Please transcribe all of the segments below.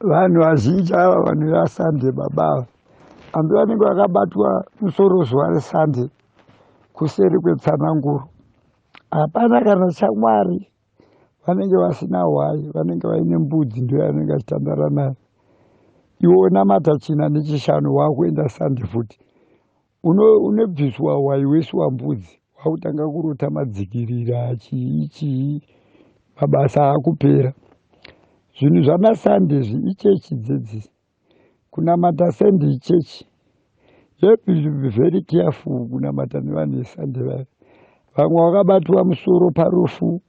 Vanhu vazhinji ava vanhu vaSunday baba ava hambi vanenge vakabatwa musoro zuva reSunday kuseri kwetsananguro. Hapana kana chaMwari vanenge vasina hwai vanenge vaine mbudzi ndiyo yavanenge vachitandara nayo. Iwe wonamata china nechishanu wakuenda Sunday futi unobviswa hwai woiswa mbudzi wakutanga kurota madzikirira chii chii mabasa akupera. Zvinhu zvanaSunday izvi ichechi dzedzi kunamata Sunday ichechi. You have to be very careful kunamata nevanhu veSunday vaya. Vamwe vakabatwa musoro parufu,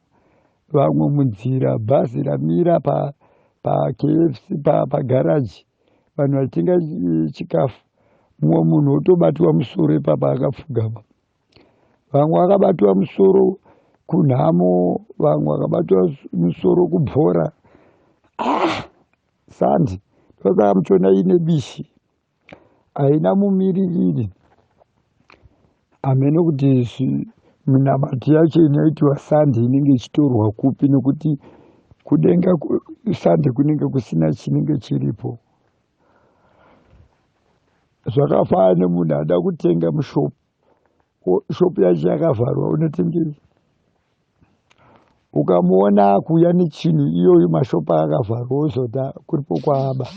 vamwe munzira bhazi ramira paKFC pa pagaraji vanhu vachitenga chikafu mumwe munhu otobatwa musoro ipapa akapfugama. Vamwe vakabatwa musoro kunhamo, vamwe vakabatwa musoro kubhora. Ah, Sunday ndosaka muchiona ine bishi haina mumiririri hameno kuti minamato yacho inoitiwa Sunday inenge ichitorwa kupi nekuti kudenga Sunday kunenge kusina chinenge chiripo. Zvakafanana nemunhu ada kutenga mushopu shopu yacho yakavharwa unotengei? Ukamuona akuuya nechinhu iyoyo mashopu akavharwa wozoda kuripo kwaaba.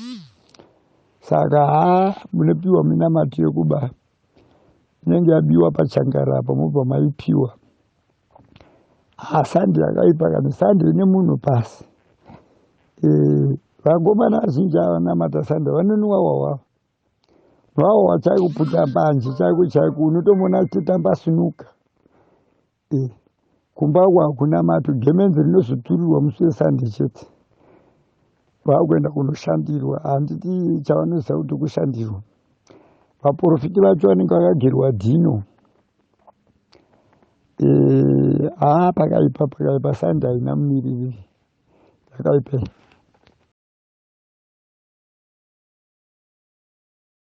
Saka haa munopiwa minamato yekuba inenge yabiwa pachangara apa mobva maipiwa. Haa Sunday yakaipa kani Sunday ine munhu pasi. Vakomana vazhinji ava vanamata Sunday vanonwa hwahwa. Hwahwa chaiko kuputa mbanje chaiko chaiko unotomuona achitotamba sinuka. Kumba uko hakuna mato gemenzi rinozoturirwa musi weSunday chete. Vakuenda kunoshandirwa handiti chavanoziva kuti kushandirwa. Vaprofiti vacho vanenge vakagerwa dhino. Haa pakaipa pakaipa Sunday haina mumiririri yakaipa iyi.